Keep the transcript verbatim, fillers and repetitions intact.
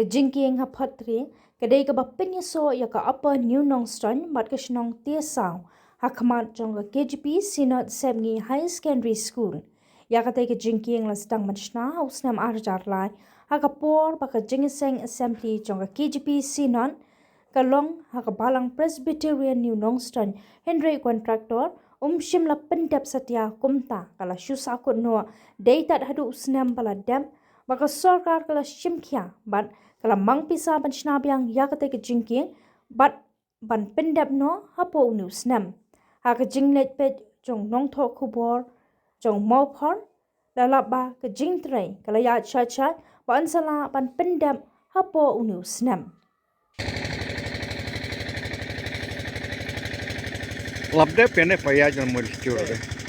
Ka jingkieng ha Photre ka dei kaba pynïasoh ïa ka Upper New Nongstoiñ bad ka shnong Tiasaw ha khmat jong ka K G P Synod Sepngi Higher Secondary School. Ïa katei ka jingkieng la sdang ban shna ha u snem ar hajar lai ha ka por ba ka jingïaseng assembly jong ka K G P Synod ka long ha ka Balang Presbyterian New Nongstoiñ, hynrei u contractor um shym la pyndep satia, kumta ka la shu sahkut noh dei tad haduh u snem ba la dep ba ka sorkar ka la shim khia bad ka la mang pisa ban shna biang ïa katei ka jingkieng bad ban pyndep noh hapoh une u snem. Ha ka jingleit peit jong nongthoh khubor jong Mawphor, la lap ba ka jingtrei ka la ïaid shai shai ba yn sa lah ban pyndep hapoh une u snem. Lap dep ïa ne pa ïa jan mo distro de.